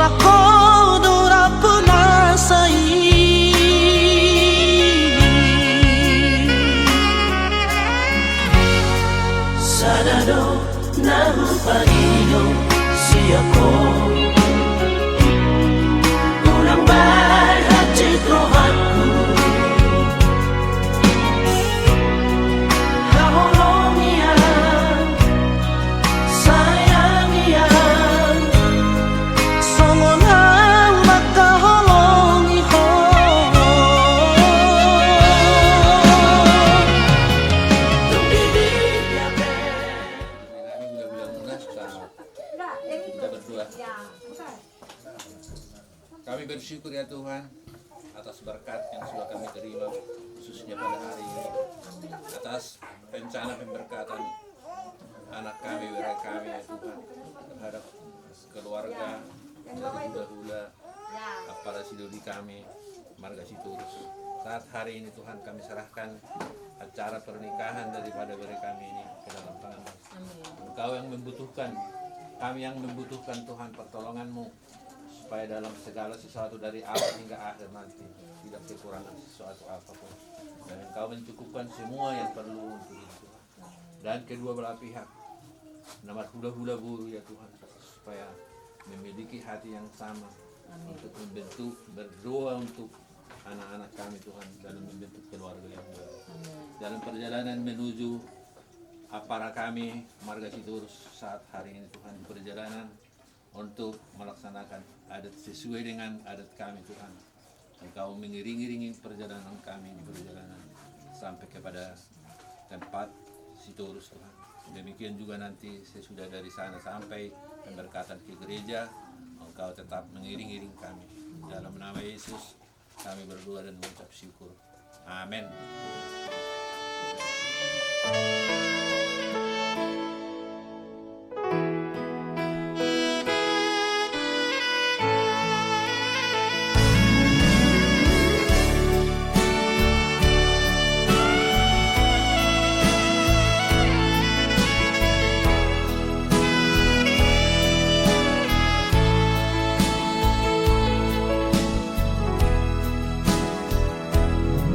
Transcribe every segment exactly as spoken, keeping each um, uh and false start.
Ho do rampunasa i. Sada do na hupangido sian ho. Unang bahen hansit rohangku. Haholongi au, sayangi au, songon au mangkaholongi ho. Kami berdoa. Kami bersyukur ya Tuhan, atas berkat yang sudah kami terima, khususnya pada hari ini, atas rencana pemberkatan anak kami, bere kami ya Tuhan, terhadap keluarga, dari hula-hula, apala si doli kami, marga Sitorus. Saat hari ini Tuhan kami serahkan acara pernikahan daripada bere kami ini ke dalam tangan-Mu. Amin. Engkau yang membutuhkan, kami yang membutuhkan Tuhan pertolongan-Mu. Supaya dalam segala sesuatu dari awal hingga akhir nanti tidak kekurangan sesuatu apapun. Dan Engkau mencukupkan semua yang perlu untuk itu, Tuhan. Dan kedua belah pihak, na marhula-hula boru ya Tuhan, supaya memiliki hati yang sama untuk membentuk, berdoa untuk anak-anak kami, Tuhan, dalam membentuk keluarga yang baru. Dalam perjalanan menuju apala kami, marga Sitorus, saat hari ini, Tuhan, di perjalanan untuk melaksanakan adat sesuai dengan adat kami, Tuhan. Engkau mengiring-iringi perjalanan kami di perjalanan sampai kepada tempat Sitorus, Tuhan. Demikian juga nanti sesudah dari sana sampai pemberkatan ke gereja, Engkau tetap mengiring-iring kami. Dalam nama Yesus, kami berdoa dan mengucap syukur. Amin.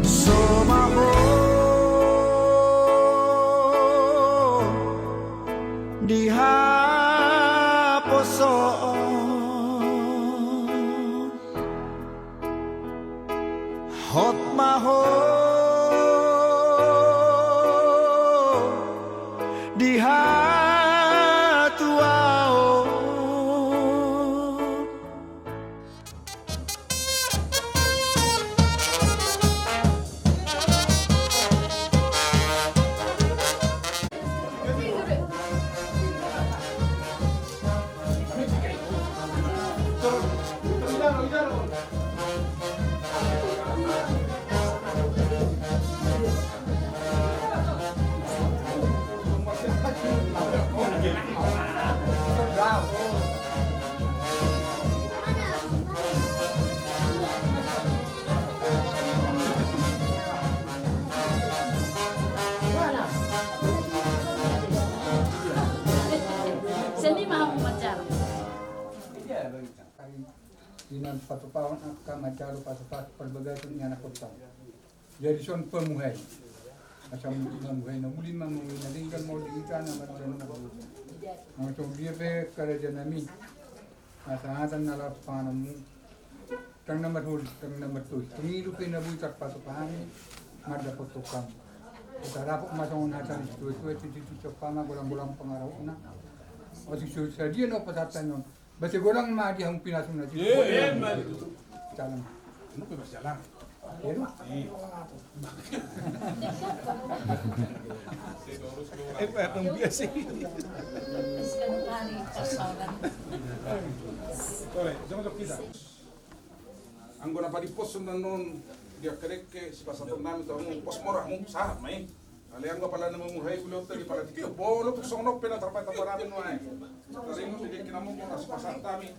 So ma ho di haposoon. Hot ma ho di hatuaon. Seni ma hamu manjalo. Dinan patupahon angka manjalo pasupasu parbagason ni anak hotang. Jadi son pamuhai. Asa mutu ma muhai na uli ma muhai na denggan ma uli hita na marga na uli. Nang songon dia pe karaja nami. Asa hata na laho panganonmu. Tang na marholi, tang na martohi. Tangido pe na boi tarpatupa hami. Mandapothon hamu. Asa dapot ma songon hata ni situa-tua titi tu sopama golang-golang pangarahutna. Otik so sadia na pasahat hami on. Base godang ma di hamu pinasuna. Jalan. Anu pe berjalan. Eh, biasa. Sorry, jangan sok kita. Anggo na padiposhon na non di angka dengke sipasahaton nami tu hamu, pos ma rohamu, sahat ma i. Alai anggo apala na mamuhai ulaonta di apala tingki on, molo tung songon on pe na tarpatupa nami nuaeng. Taringot di dengke na mungkin na sipasahat hami.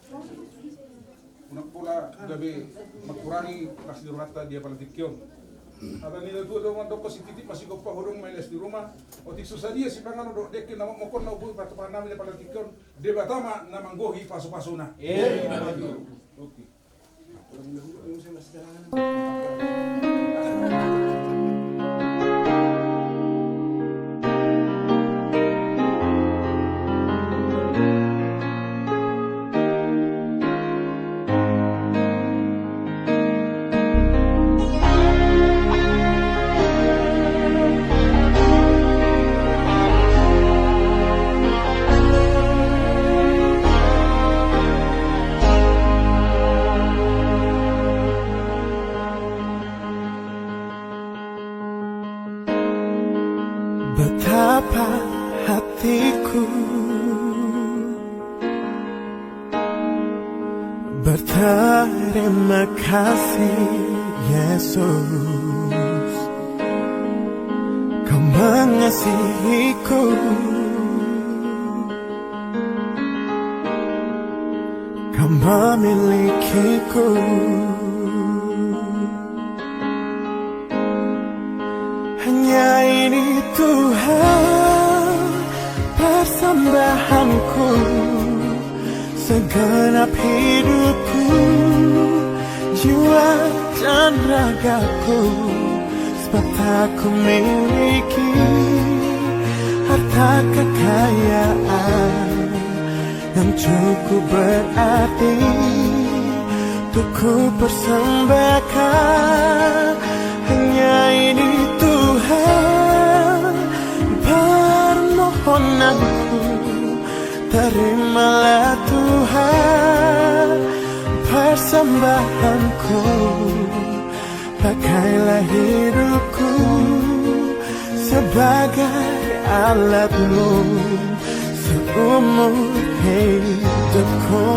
Unang pola gabe mangkurangi las ni rohanta di apala tingki on. Hata ni na tua do mandok sititi masih gompa hodong ma i las di ruma. Otik so sadia sipanganon dohot dengke na mokmok on na boi patupa nami di apala tingki on. Debata ma na manggohi pasupasuna. Emma tutu. Betapa hatiku berterima kasih, Yesus, Kau mengasihiku, Kau memilikiku. Hanya ini Tuhan persembahanku, segenap hidupku, jiwa dan ragaku, sebab tak ku miliki harta kekayaan yang cukup berarti untuk ku persembahkan. Hanya ini Tuhan permohonanku, terimalah Tuhan persembahanku. Pakailah hidupku sebagai alat-Mu seumur hidupku.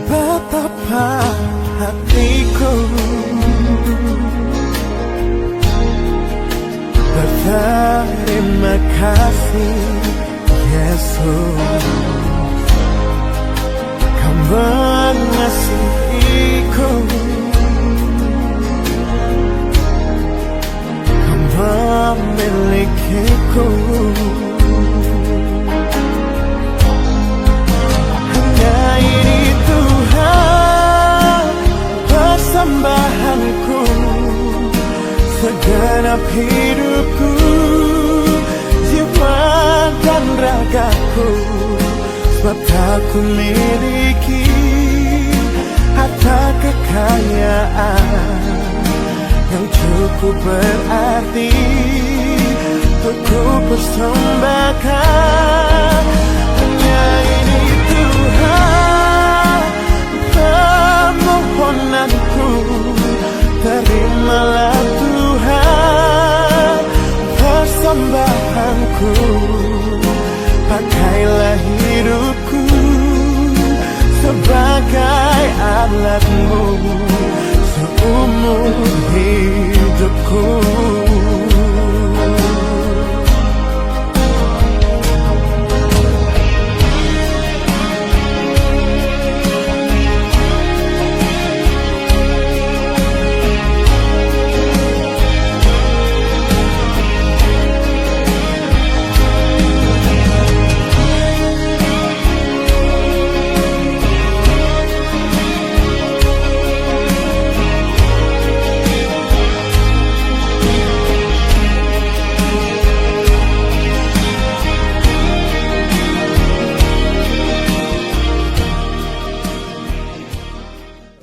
Betapa hatiku berterima kasih, Yesus, Kau mengasihiku, Kau memilikiku. Hanya ini Tuhan persembahanku, segenap hidupku, jiwa dan ragaku, sebab tak ku miliki harta kekayaan yang cukup berarti untuk ku persembahkan. Hanya ini Tuhan permohonanku, terimalah Tuhan persembahanku. Pakailah hidupku sebagai alat-Mu seumur hidupku.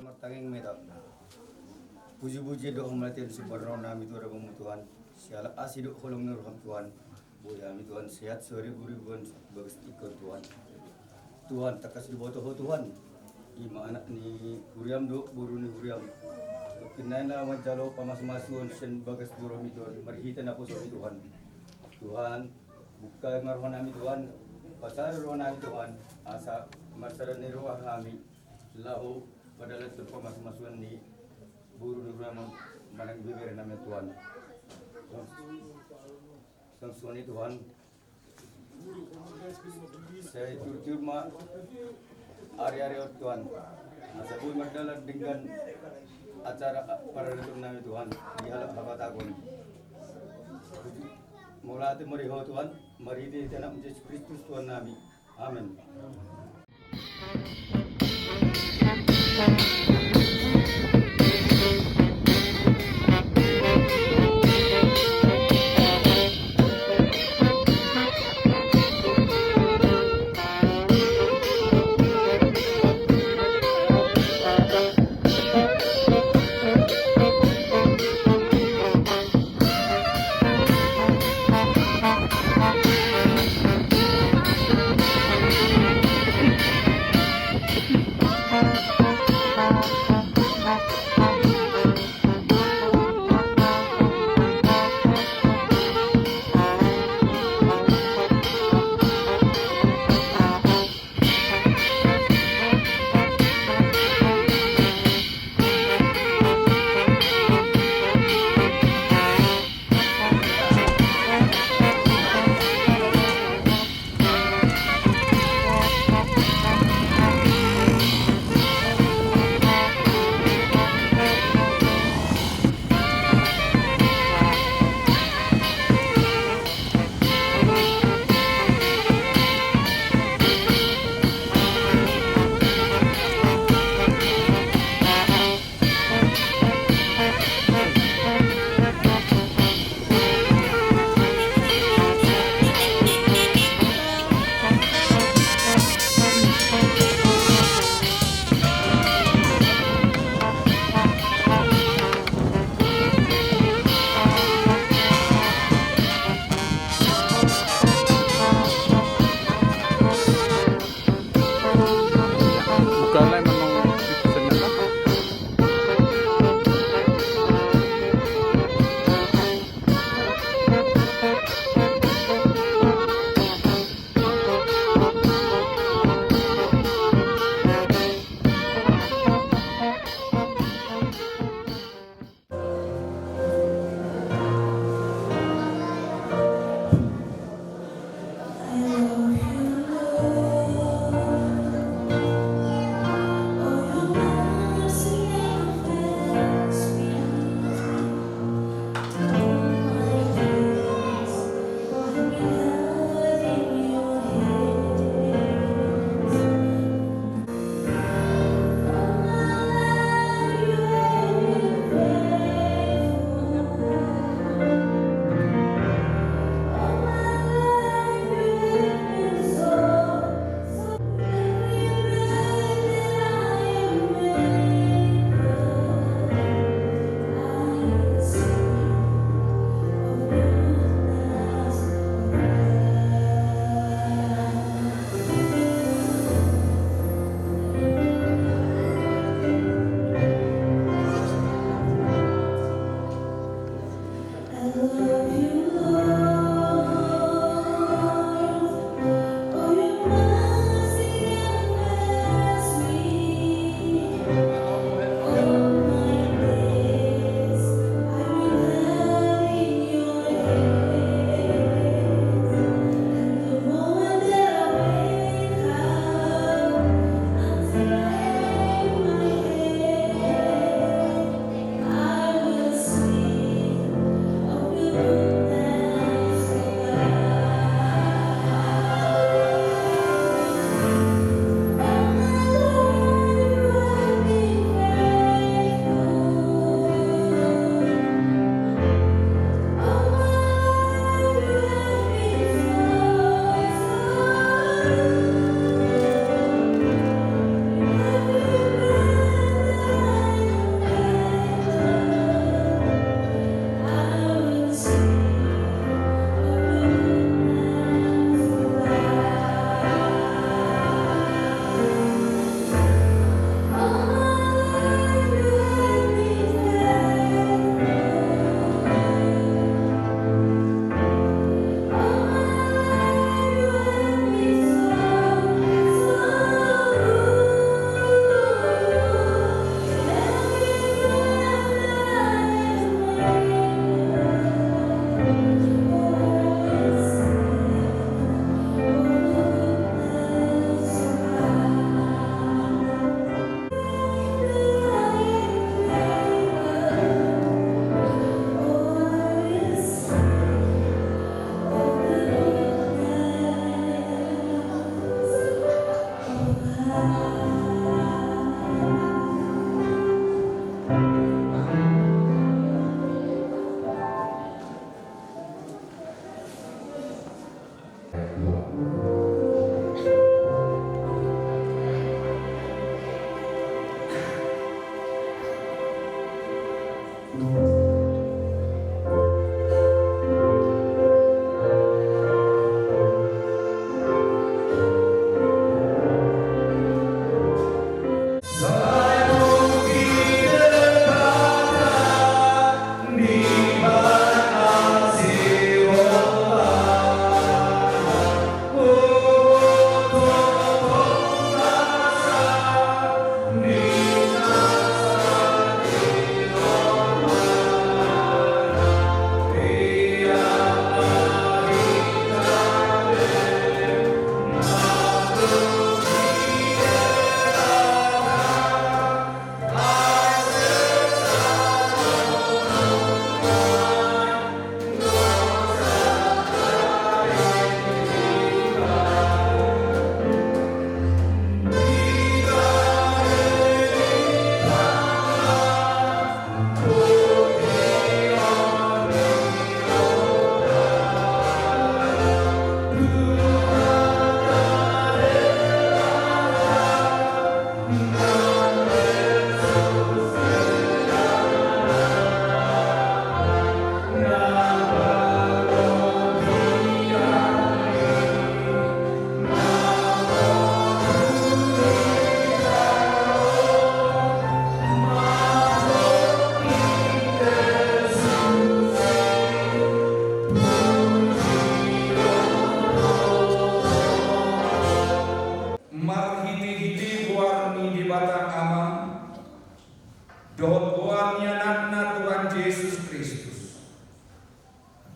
Martangiang ma hita. Puji-pujian dohot hamauliateon sian roha nami tu Tuhan, siala asi dohot holong ni roham Tuhan. Boi hami Tuhan sehat saribu-ribuan bagas tingki on Tuhan. Tuhan, tangkas diboto Ho Tuhan, i ma anak ni huriam dohot boru ni huriam. Nangkin na manjalo pamasumasuon sian bagas joromi Tuhan, marhite naposomi Tuhan. Tuhan, buka ma roha nami Tuhan, pasada roha nami Tuhan, asa marsada ni roha hami laho madalan tu pamasumasuon ni boru ni huriam manang ibebere nami Tuhan. Songon i Tuhan, sai tiur-tiur ma Ari-ari on Tuhan, asa boi mardalan denggan acara paradaton nami Tuhan di halak Habatahon. Mauliate ma di Ho Tuhan, marhite-hite Anakmu Jesus Kristus Tuhan nami. Amen.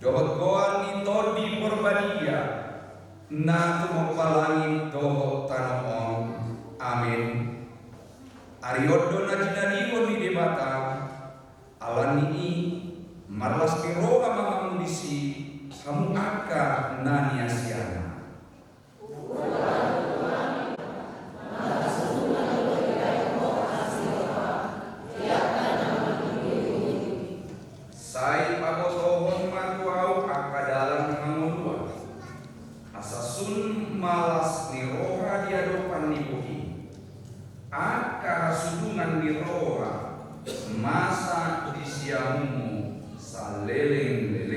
dohot goar ni Tondi Porbadia, na tumompa langit dohot tano on. Amen. Ari on do na jinadihon ni Debata, ala ni i marlas ni roha ma hamu disi, hamu angka na niasianna. Sai pabotohon ma tu ahu angka dalan hangoluan, asa sun ma las ni roha di adopan ni bohi. Angka hasudungan ni roha masa di siamunmu saleleng-lelengna.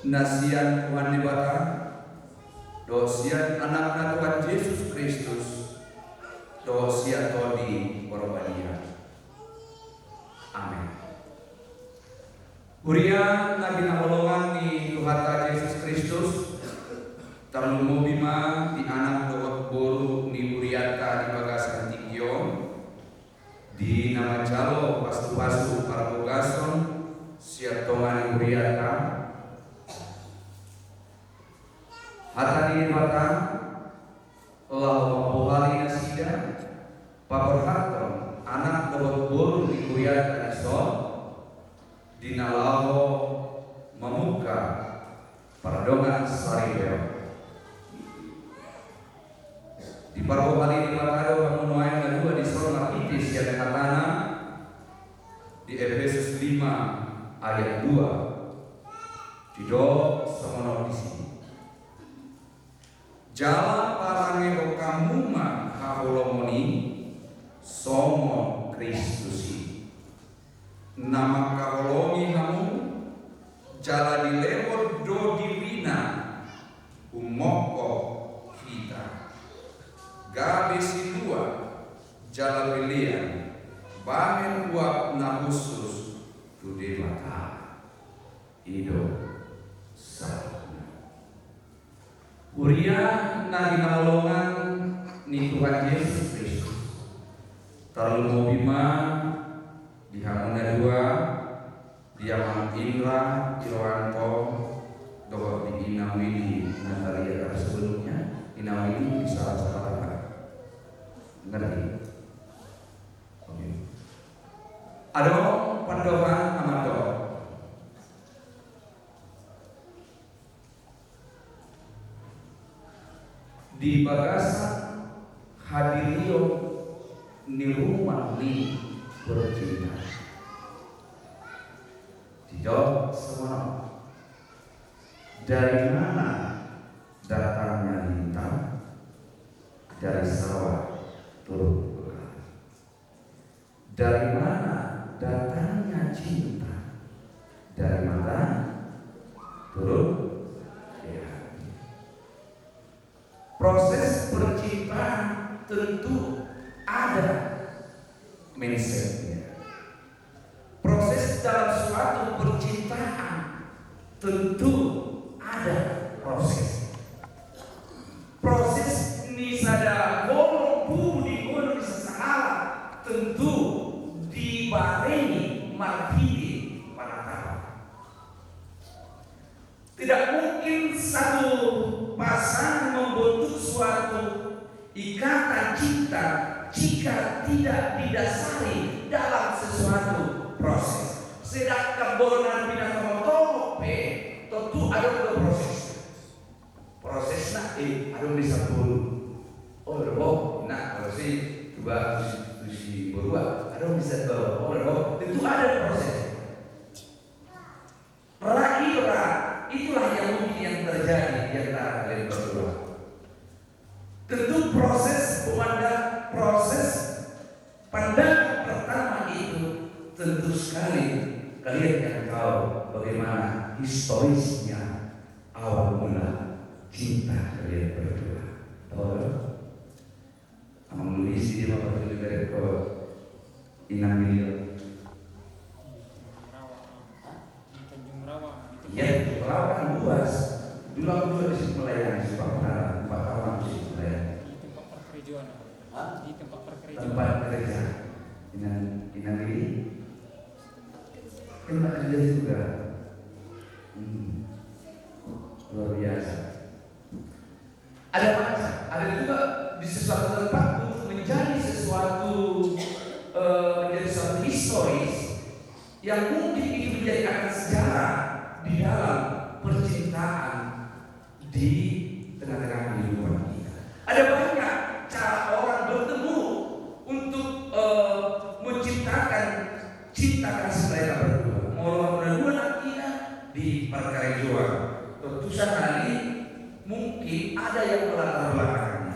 Na sian Tuhan Debata, dohot sian Anakna Tuhan Jesus Kristus, dohot sian Tondi Porbadia. Amen. Huria na hinaholongan ni Tuhanta Jesus Kristus, tarlumobi ma di anak dohot boru ni hurianta di bagasan tingki on, di na manjalo pasupasu parbogason sian tonga ni hurianta. Hata ni Debata, laho mambohali nasida, paborhathon anak dohot boru ni hurianta dison, di na laho mamungka pardongansaripeon. Diparbohali Debata do hamu nuaeng na dua dison marhite sian hatana di Epesus lima ayat dua. Didok songon on disi: Jala parangehon hamu ma haholomon i songon Kristus i, na mangkaholongi hamu, jala dilehon do dirina humongkop hita, gabe silua jala pelean, bahen uap na hushus tu Debata. I do sahatna. Huria na hinaholongan ni Tuhan Jesus Kristus, tarlumobi ma di hamu na dua, di Amang Indra Irawanto dohot di Inang Widi Natalia. Karena sebelumnya Inang Widi bisa salah. Ngerti? Oke. Adong pandohan na mandok. Di bagasan hadirion ni rumah ni percintaan. Didok songon on: Dari mana datangnya lintang? Dari sawah turun ke laut. Dari mana datangnya cinta? Dari mata turun ke hati. Proses percintaan tentu ada mindsetnya. Proses dalam suatu percintaan tentu ada proses. Proses ni sada holong tubu di ngolu ni sasahalak tentu dibarengi marhite panatapan. Tidak mungkin satu pasangan membentuk suatu ikatan cinta jika tidak didasari dalam sesuatu proses. Sedangkan boru na pinatongotongok pe, tentu adong do proses. Prosesna, eh, adong do saboru. Oh, ro, nah, proses, coba tusi, tusi borua, adong do saboru. Oh, ro, tentu ada proses. Ra i ra, itulah yang mungkin yang terjadi di antara kalian berdua. Tentu proses pemandang, proses pandangan pertama itu tentu sekali kalian yang tahu bagaimana historisnya awal mula cinta kalian berdua. Tahu kan? Amang Luis dia mah waktu di Bereko. Inang dia. Tanjung Rawa. Iya, Tanjung Rawa kan luas. Dulu aku juga di situ melayani, Simpang Utara, empat tahun aku di situ melayani. Di tempat perkerjaan. Hah? Di tempat perkerjaan. Tempat kerja. Inang, Inang ini tempat kerja juga. Hmm. Luar biasa. Ada macam, ada juga di sesuatu tempat untuk menjadi sesuatu, eh, menjadi sesuatu historis yang mungkin itu menjadi akan sejarah di dalam percintaan di tengah-tengah kehidupan kita. Ada banyak cara orang bertemu untuk, eh, menciptakan cinta kasih mereka berdua. Molo na dua nangkina di parkarejoan, tentu sahali mungkin ada yang melatar belakangi.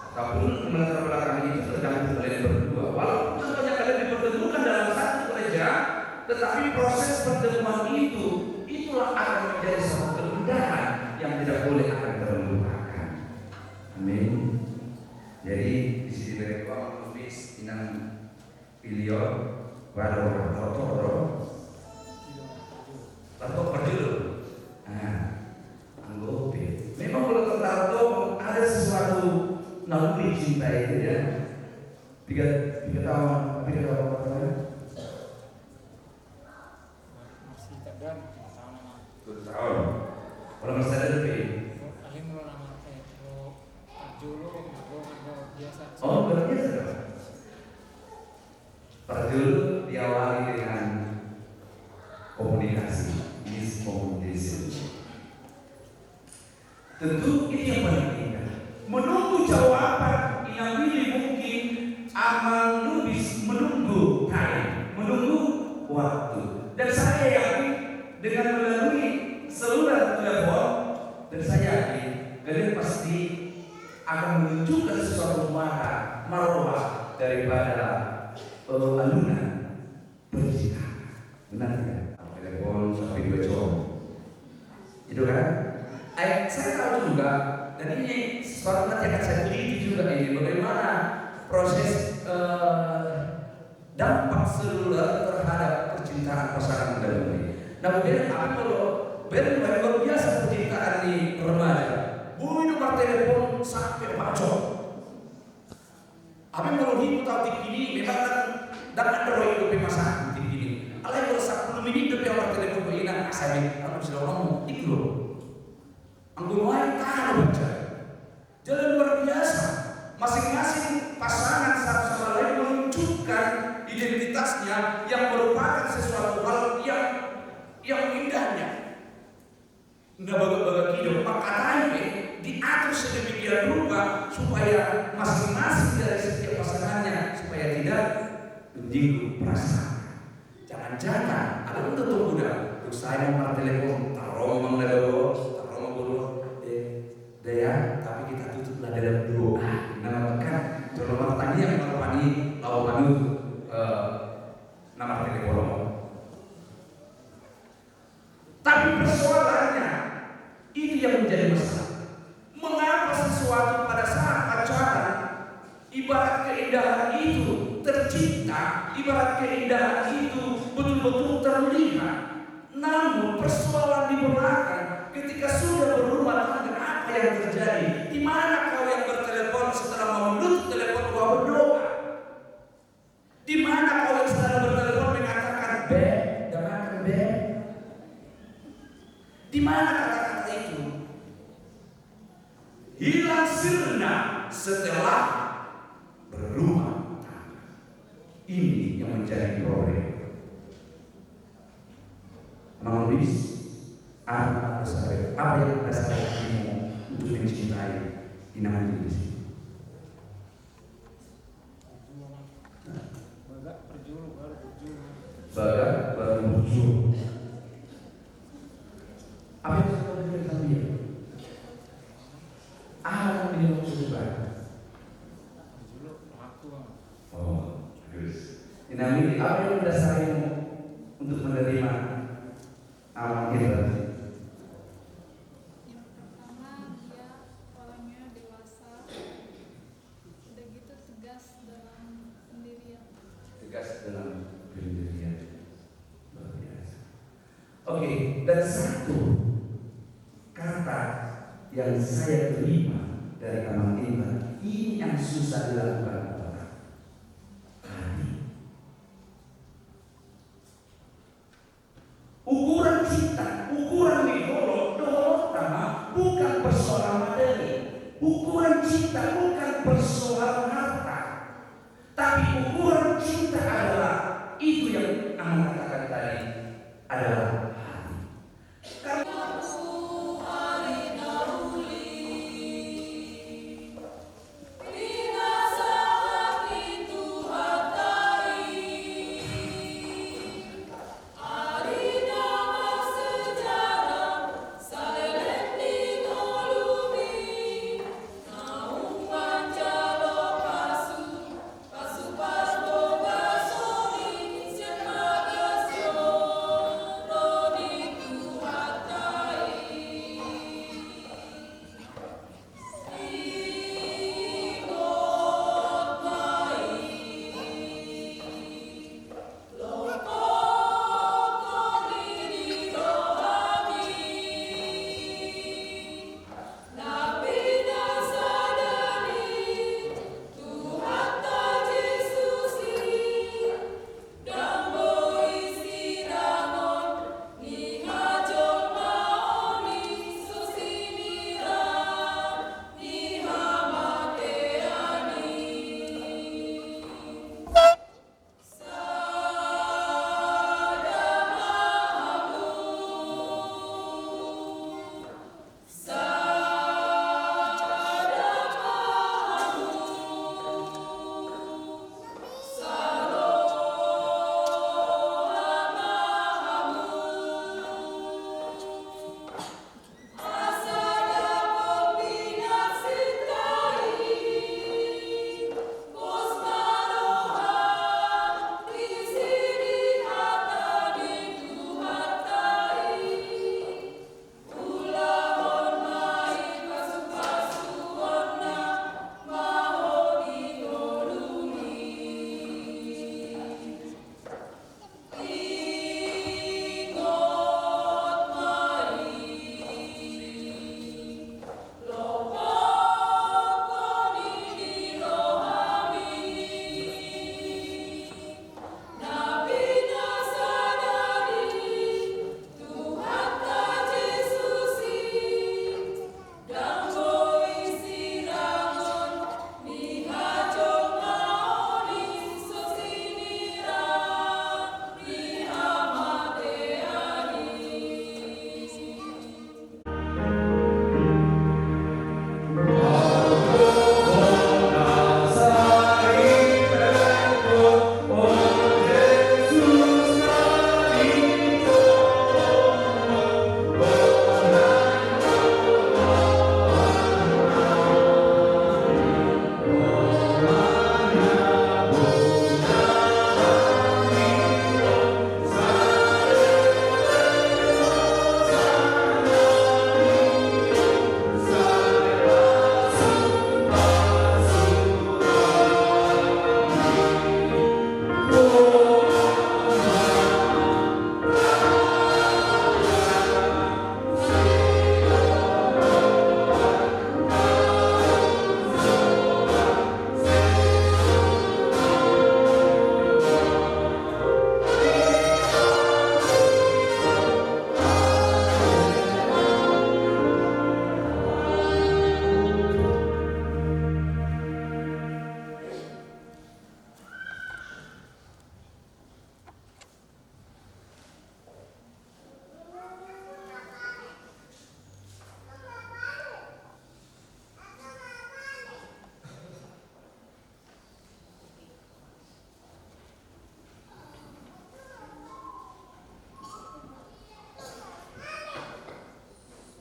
Ataupun melatar belakangi itu tergantung kalian berdua. Walaupun contohnya kalian dipertemukan dalam satu gereja, tetapi Proses pertemuan itu, itulah akan menjadi satu keindahan yang tidak boleh akan terlupakan. Amin. Jadi di sini beri ruang untuk mix inang Pilion, baru tortor do. Tortor parjolo. Nah, anggo pe. Memang kalau tortor do ada sesuatu naluri cinta itu ya. Tiga, tiga tahun, tiga tahun, tiga tahun. Masih sadar, tiga tahun. Tiga tahun. Kalau masih sadar pe. Paling kalau nama, eh, kalau parjolo, kalau biasa. Oh, luar biasa. Parjolo diawali dengan komunikasi, miscommunication. Tentu ini yang paling indah. Menunggu jawaban inang Willy mungkin Amang Lubis menunggu time, menunggu waktu. Dan saya yakin dengan melalui saluran telepon, dan saya yakin kalian pasti akan menunjukkan sesuatu marah, marwah daripada, eh, alunan percintaan. Benar tidak? Telepon sampai dua jam. Itu kan? Eh, saya tahu juga, dan ini sesuatu nanti akan saya teliti juga ini, bagaimana proses, eh, dampak seluler terhadap percintaan pasangan muda ini. Nah, kemudian apa kalau band luar biasa percintaan di remaja? Boi do martelepon sampai empat jam. Apa yang kalau himu tahu tinggi ini, memang kan dengan terlalu itu pemasangan tinggi ini. Alai kalau sepuluh menit itu yang martelepon ke ina, asal ini, aku sudah ngomong, itu loh. Anggo nuaeng tahan baca. Jalan luar biasa. Masing-masing pasangan satu sama lain menunjukkan identitasnya yang merupakan sesuatu hal yang, yang indahnya. Nda bagak-bagak i do, mangkatai pe diatur sedemikian rupa supaya masing-masing dari setiap pasangannya supaya tidak menyinggung perasaan. Jangan-jangan ada pun tutu muda, tung sai ma martelepon, tarromang na do, tarromang boru, eh, da ya, tapi kita tutuplah dalam doa. Nah, kan, jolo martangiang, marpani, laho manutup, eh, na martelepon. Tapi persoalannya, itu yang menjadi masalah. Mengapa sesuatu pada saat pacaran, ibarat keindahan itu tercipta, ibarat keindahan itu betul-betul terlihat. Namun persoalan di belakang, ketika sudah berumah tangga, apa yang terjadi? Di mana kau yang bertelepon setelah menutup telepon, kau berdoa? Di mana kau yang selalu bertelepon mengatakan, "Beb, dengarkan, Beb"? Di mana kata-kata itu? Hilang sirna setelah berumah tangga. Ini yang menjadi problem. Mang Luis, apa dasar, apa yang mendasari hatimu untuk mencintai inang Luis? Bagak baru burju. Apa yang kau pikirkan dia? Apa yang dia maksud? Oh, terus. Inang Willy, apa yang mendasarimu untuk menerima Amang Gilbert? Yang pertama, dia orangnya dewasa. Udah gitu tegas dalam pendirian. Tegas dalam pendirian. Luar biasa. Oke, dan satu kata yang saya terima dari Amang Intan, ini yang susah dilakukan orang. Hati. Ukuran cinta, ukuran ni holong, dohot tama, bukan persoalan materi. Ukuran cinta bukan persoalan harta. Tapi ukuran cinta adalah itu yang Amang katakan tadi, adalah hati.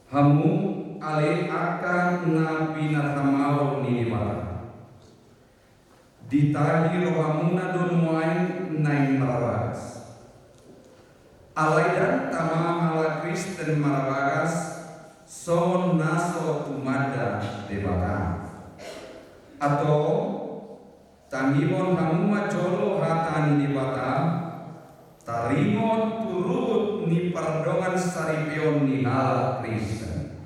Hamu ale angka na pinarhamaol ni Debata, ditahi rohamuna do nuaeng naeng marbagas. Alai ndang tama halak Kristen marbagas songon na so tumanda Debata. Antong, tangihon hamu ma jolo hata ni Debata, taringot tu ruhut ni pardongansaripeon ni halak Kristen.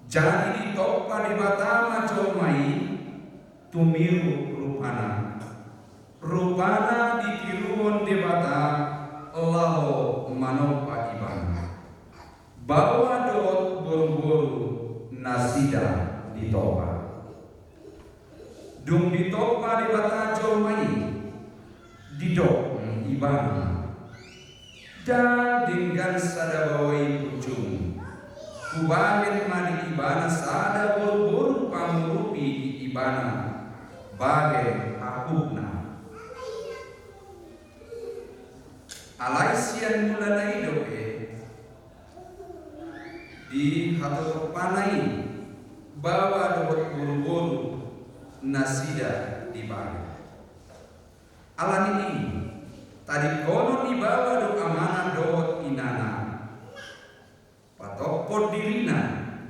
Jadi ditompa Debata ma jolma i tumiru rupana. Rupana ditiruhon Debata laho manompa ibana. Baoa dohot boruboru nasida ditompa. Dung ditompa Debata jolma i, didok ibana, ndang denggan sada baoa i punjung. Hubahen ma di ibana sada boruboru pangurupi di ibana bahen angkupna. Alai sian mulana i dope dihatotopana i baoa dohot boruboru nasida dibahen. Ala ni i, tadingkonon ni baoa do amana dohot inana, patophon dirina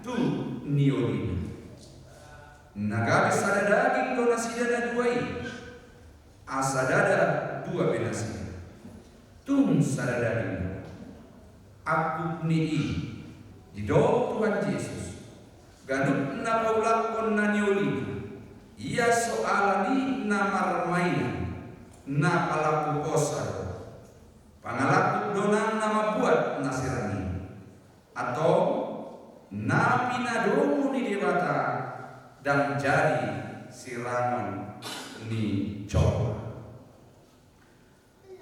tu niolina. Na gabe sada daging do nasida na dua i, asa ndada dua be nasida, tung sada daging. Angkup ni i, didok Tuhan Jesus, ganup na paulakkon na niolina, ia so ala ni na marmainan, na palaku posa do. Pangalangkup do nang na mambuat na sirang i. Antong, na pinadomu ni Debata ndang jadi sirangon ni jolma.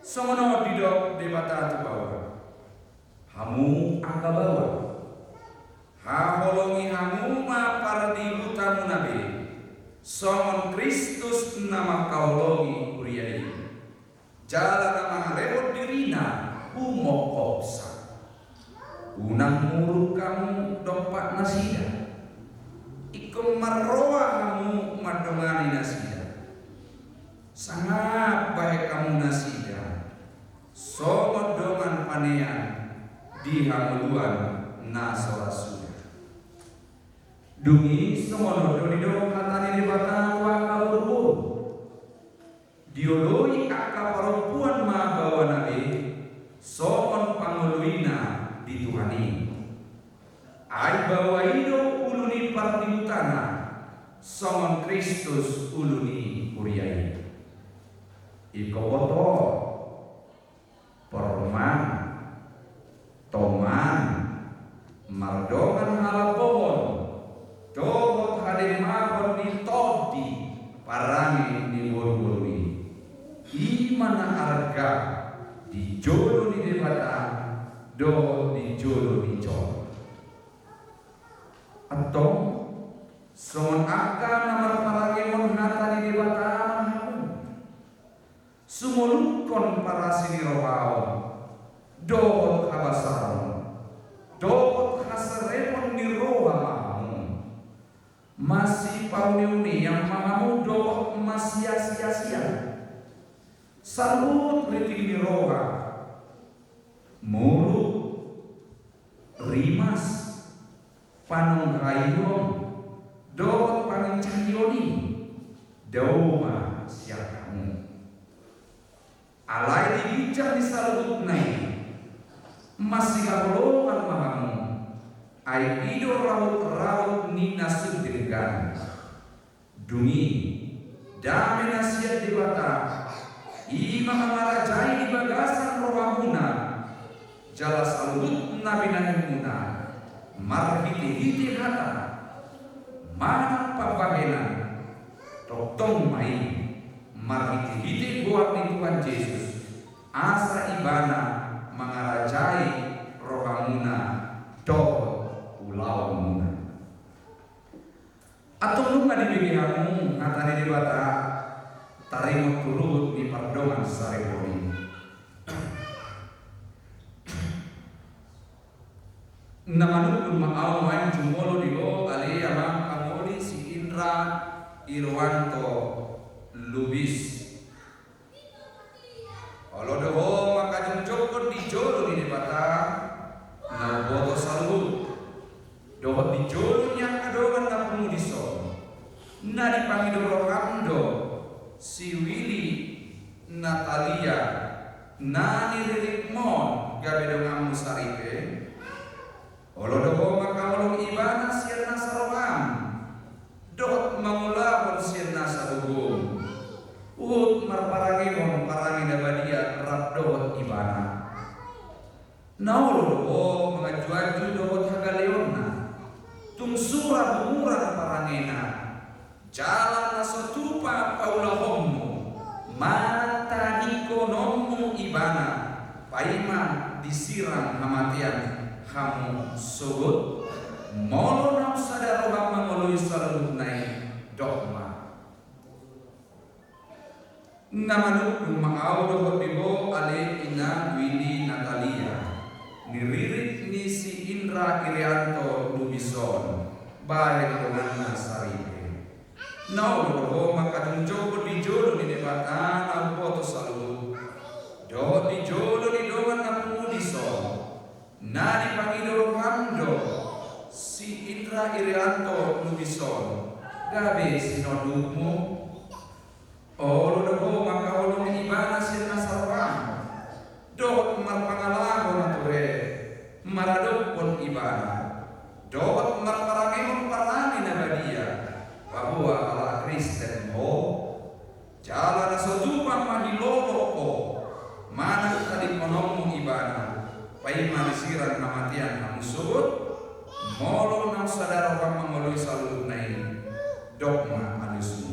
Songon on didok Debata tu baoa, hamu angka baoa, haholongi hamu ma pardihutamuna be, songon Kristus na mangkaholongi huria i. Jala na mangalehon dirina humophopsa. Unang muruk hamu dompak nasida. Ingkon marroha hamu mandongani nasida. Sangap bahen hamu nasida songon dongan panean di hangoluan na so ra suda. Dung i songon on do didok hata ni Debata tu angka boruboru. Dioloi angka parompuan ma baoana be songon pangoloina di Tuhan i. Ai baoa i do ulu ni pardihutana, songon Kristus ulu ni huria i. Ingkon boto, porman, toman, mardongan halambohon, dohot hademahon ni tondi parange ni boruboru i. I ma na arga di jolo ni Debata dohot di jolo ni jolma. Antong, songon angka na marparangehon hata ni Debata ma hamu. Sumolukkon parasi ni roha on, dohot habasaron, dohot haserepon ni roha ma hamu. Masipauneunean ma hamu dohot masiasiasian. Saluhut riting ni roha, muruk, rimas, panonggahion, dohot pangincahion i, dao ma sian hamu. Alai di ginjang ni saluhutna i, masihaholongan ma hamu, ai i do rahut-rahut ni na sun denggan. Dung i, dame na sian Debata, i ma mangarajai di bagasan rohamuna, jala saluhut na binahenmuna, marhitehite hata manang pambahenan, tongtong ma i marhitehite goar ni Tuhan Jesus, asa Ibana mangarajai rohamuna dohot ulaonmuna. Antong nunga dibege hamu hata ni Debata, taringot tu ruhut ni pardongansaripeon i. Na manungkun ma ahu nuaeng jumolo di ho ale amang pangoli si Indra Irianto Lubis. Olo do ho mangkajongjonghon di jolo ni Debata na umboto saluhut, dohot di jolo ni angka dongan na pungu dison, na dipangido roham do si Willy Natalia na niriritmon gabe donganmu saripe. Olo do ho mangkaholongi ibana sian nasa roham, dohot mangulahon sian nasa gogom, huhut marparangehon parange na badia rap dohot ibana. Na olo do ho manganjuanju dohot hagaleonna, tung sura humurang parangena, jala na so tupa paulahonmu manang tadingkononmu ibana, paima disirang hamatean hamu sogot. Molo naung sada roham mangoloi saluhutna i, dok ma. Na manungkun ma ahu dohot di ho ale inang Willy Natalia, niririt ni si Indra Irianto Lubis on, bahen donganna saripe. Na olo do ho mangkajongjonghon di jolo ni Debata na umboto saluhut, dohot di jolo ni dongan na pungu dison, na dipangido roham do si Indra Irianto Lubis on gabe sinondukmu. Olo do ho mangkaholongi ibana sian nasa roham, dohot marpangalaho na ture maradophon ibana, dohot marparangehon parange na badia paboa halak Kristen ho. Jala na so tupa mangilolo ho manang tadingkononmu ibana, paima disirang hamatean hamu sogot. Molo naung sada roham mangoloi saluhutna i, dok ma alusmu.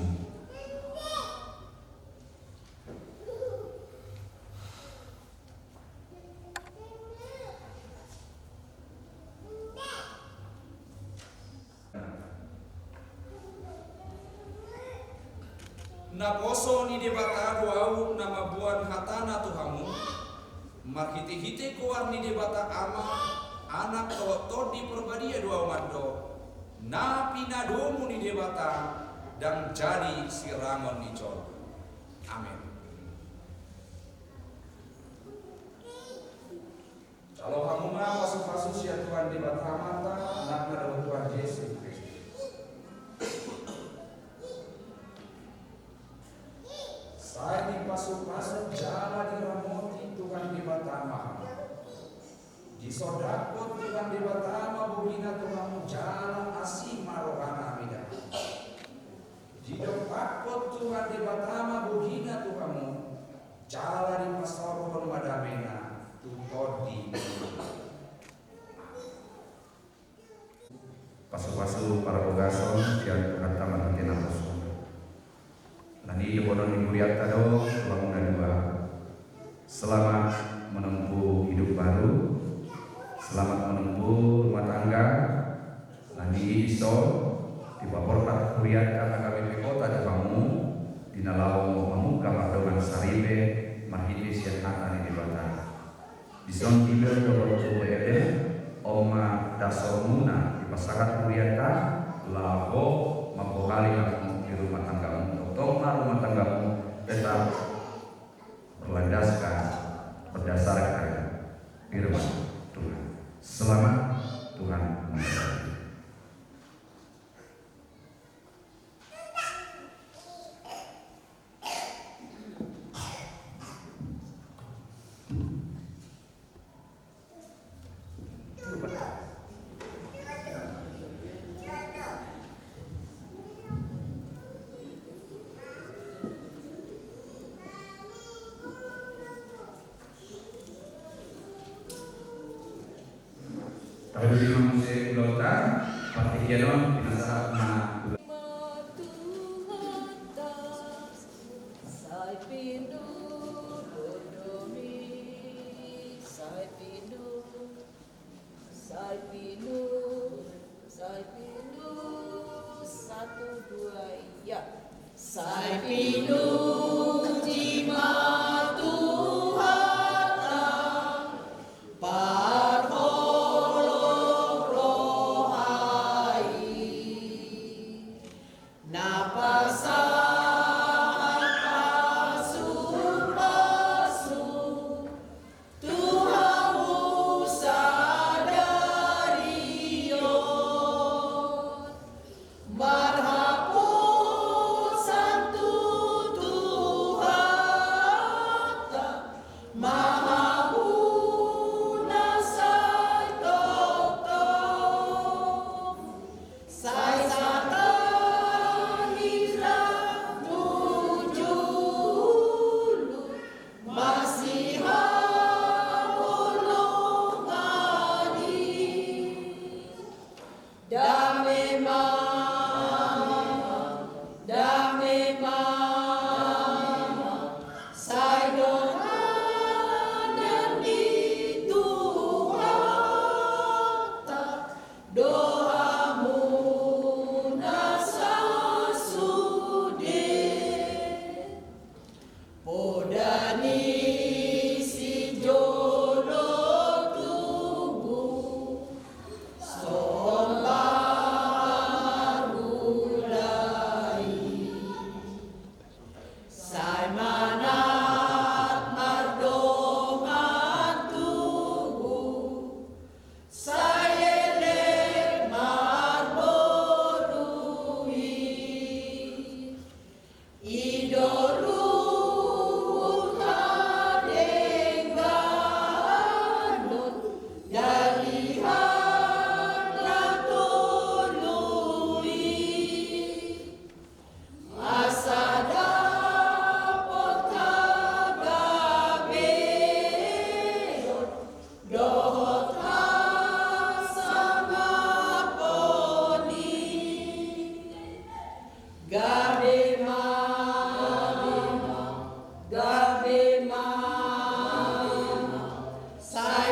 Naposo ni Debata do ahu na mamboan hatana tu hamu, marhitehite goar ni Debata Ama, Anak dohot Tondi Parbadia do ahu mandok, na pinadomu ni Debata ndang jadi sirangon ni jolma. Amen. Jalo hamu ma pasupasu sian Tuhan Debata Amanta, Anakna dohot Tuhan Jesus Kristus. Sai dipasupasu jala diramoti Tuhan Debata ma hamu. Disondangkon Tuhan Debata ma bogina tu hamu jala asi ma rohana mida. Didompakkon Tuhan Debata ma bogina tu hamu jala dipasaorhon ma damena tu tondi. Pasupasu parbogason sian Tuhanta marhite naposo. Nang i dohonon ni hurianta do tu hamu na dua. Selamat menempuh hidup baru. Selamat menempuh rumah tangga. Nang i dison dipaborhat hurianta na gabe pehota tu hamu di na laho mamungka mardongan saripe marhite sian hata ni Debata. Dison dibahen dohot tu Eder, on ma dasonmuna dipasahat hurianta laho mambohali hamu di rumah tanggamu. Tongtong ma rumah tanggamu tetap berlandaskan, berdasarkan firman Tuhan. Selamat, Tuhan memberkati. Tarusi ma muse ulaonta, partingkian on pinasahat ma. Sai pindu dodomi, sai pindu, sai pindu, sai pindu, satu, dua, ya. Sai pinuji ma Tuhanta, parholong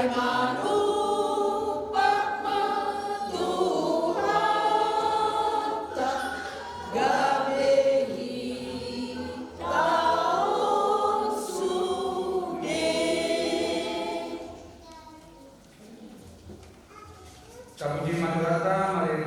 Manumpak ma Tuhanta, gabe hita on sude. Tapuji ma Tuhanta, mari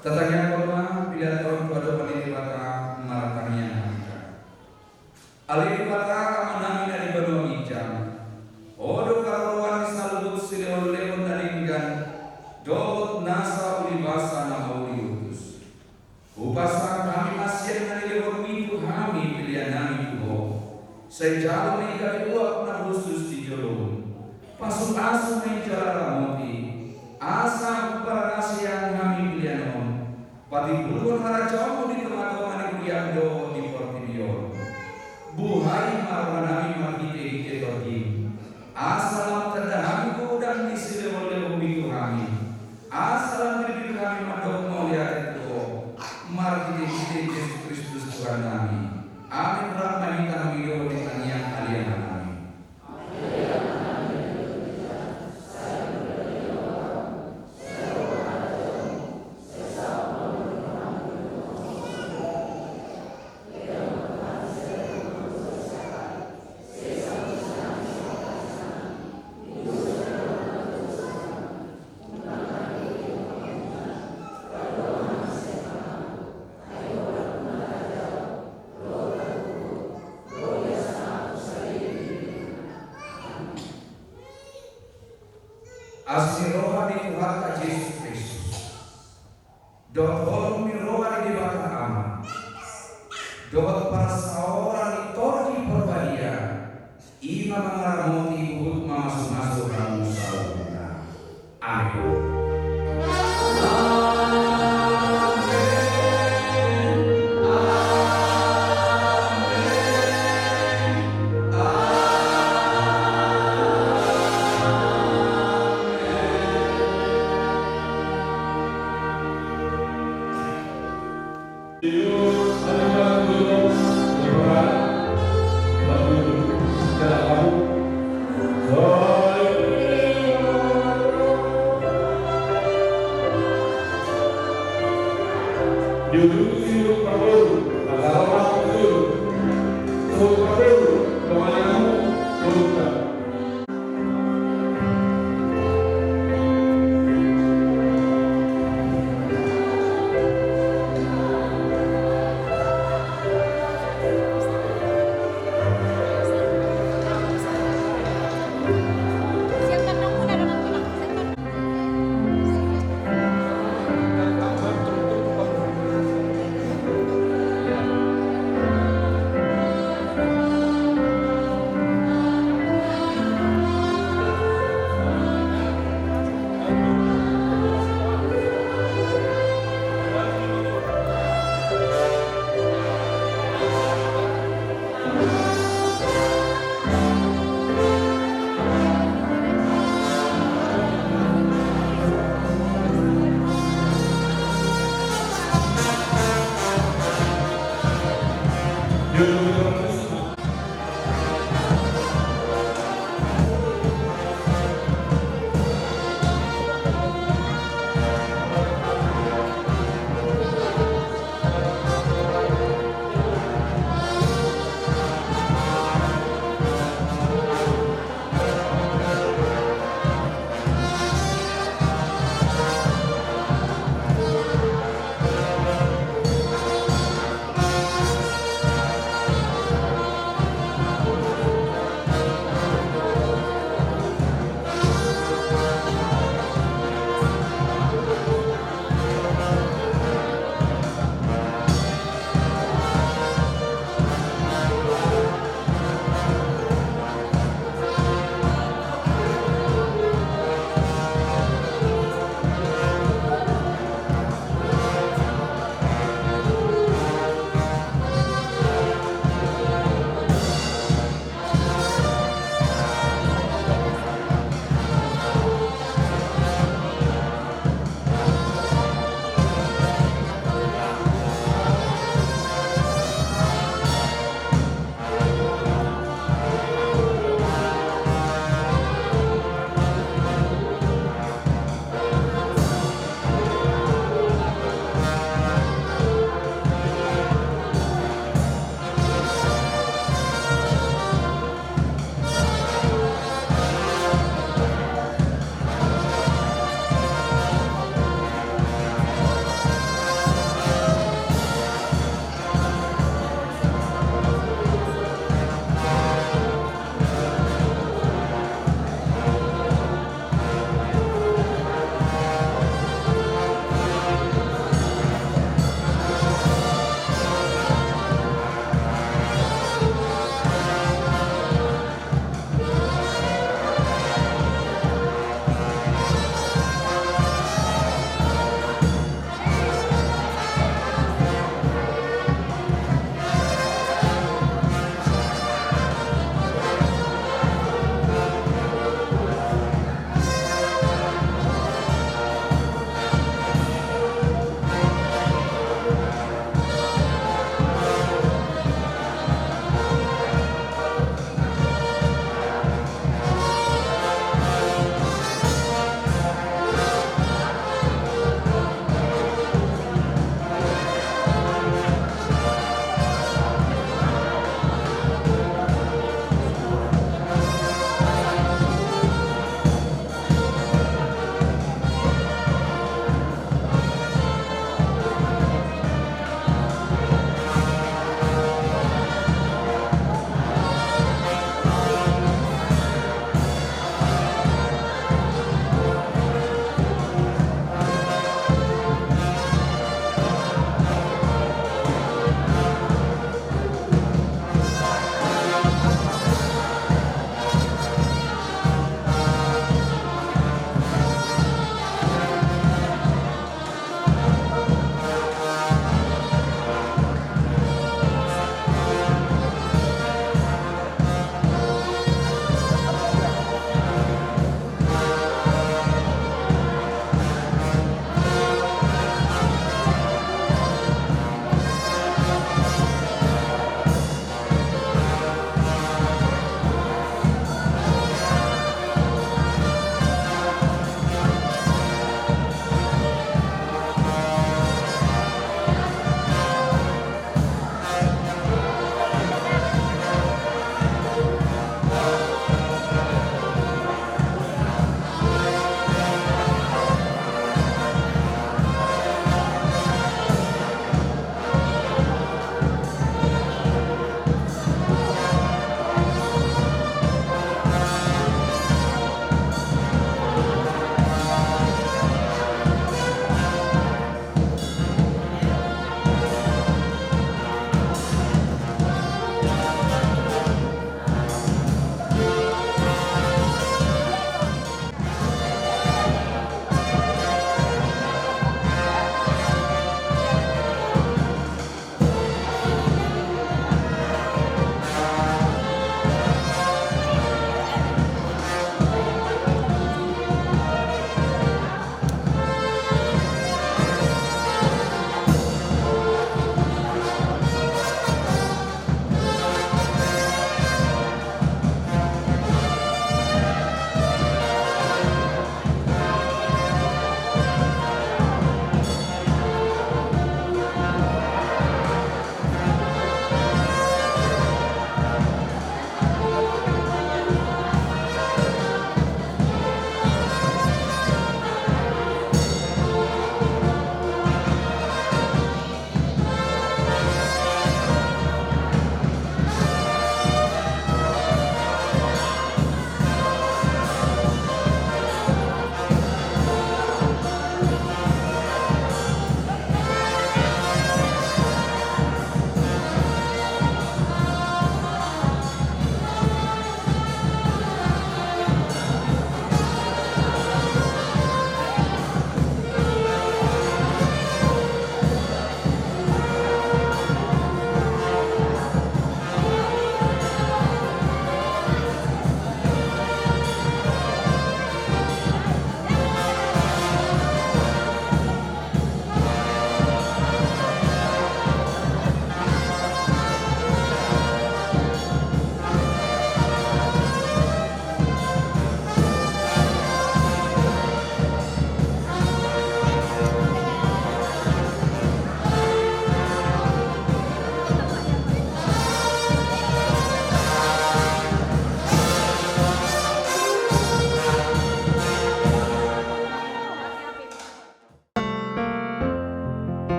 Tatangiangkon ma pelean on tu adopan ni Debata. Martangiang ma hita. Ale Debata, Amanami na di banua ginjang, Ho do haroroan ni saluhut silehonlehon na denggan dohot nasa ulibasa na mauliutus. Hupasahat hami ma sian na nilehonMi tu hami peleannami tu Ho, sai jalo ma i gabe uap na hushus di joloM. Pasupasu ma i jala ramoti, asa huparnasian hami pelean on, patimbulhon harajaonMu di tongatonga ni huriaM dohot di portibi on. Buhai ma rohanami marhitehite TondiM, asa lam tanda hami godang ni silehonlehonMi tu hami, asa lam birbir hami mandok mauliate tu Ho, marhitehite Jesus Kristus Tuhannami. Amin. Rap ma hita mangidehon di tangiang Ale Amanami. Asi ni roha ni Tuhanta Jesus Kristus, dohot holong ni roha ni Debata Ama, dohot parsaoran ni Tondi Parbadia, i ma mangaramoti huhut mamasumasu hamu saluhutna. Amin.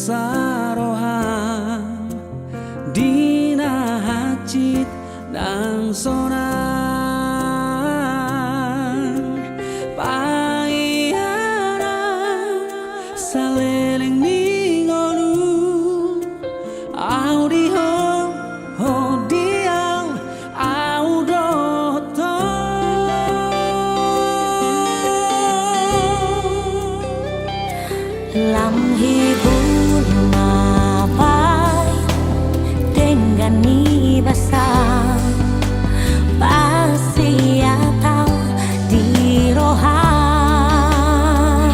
Saroham di na hansit nang sonang, paihana saleleng ni ngolu, au di ho, ho di au, au dohot ho. Lam hibul ma baen denggan ni basa, pasiat au di roham.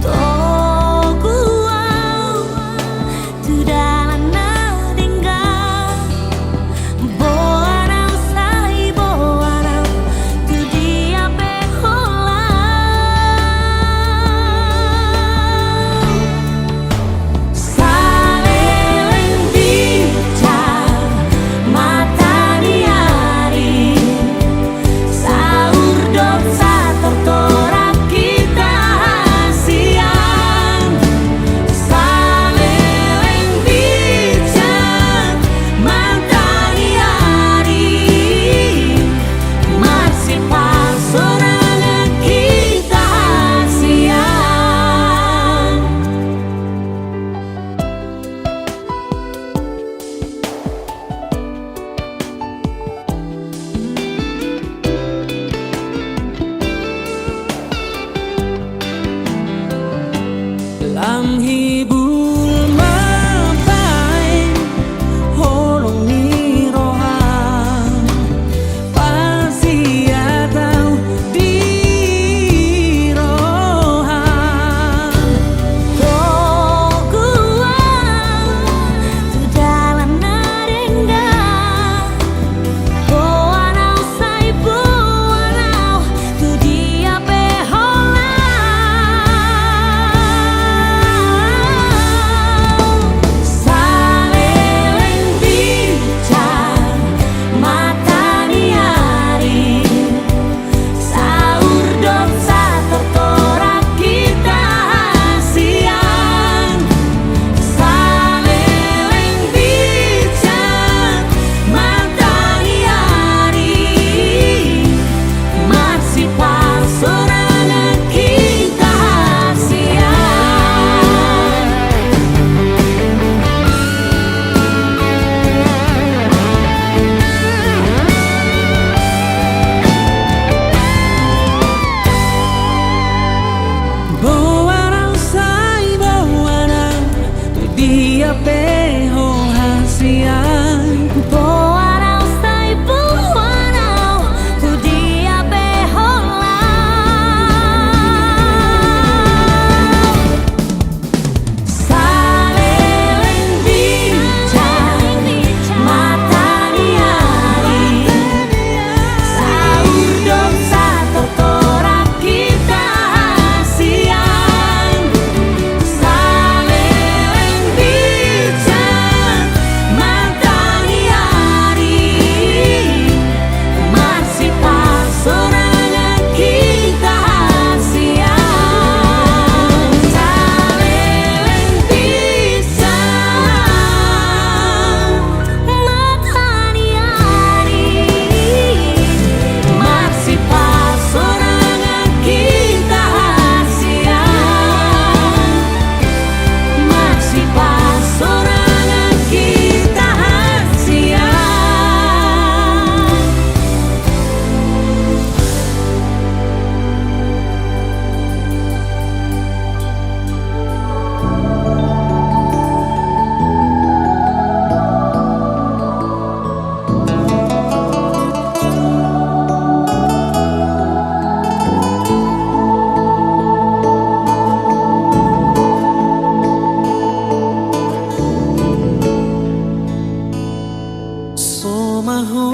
Togu au tu dalan na denggan, boan au sai boan au tu dia pe holan. Saleleng bicar mata ni ari, saur dohot satortorak hita hasian. Saleleng bicar mata ni ari, marsipasorangan hita hasian. Lam hibul ma baen holong ni roham, pasiat au di roham. Togu au tu dalan na denggan, boan au sai boan au tu dia pe holan. Saleleng bicar mata ni ari, saur dohot satortorak hita hasian. Saleleng bicar mata ni ari, marsipasorangan hita hasian. Boan au sai boan au tu dia pe ho hasian. Boan au sai boan au tu dia pe holan. Saleleng bicar mata ni ari, saur dohot satortorak hita hasian. Saleleng bicar mata ni ari, marsipasorangan hita hasian. Saleleng bicar mata ni ari, marsipasorangan hita hasian. Marsipasorangan hita hasian. So ma ho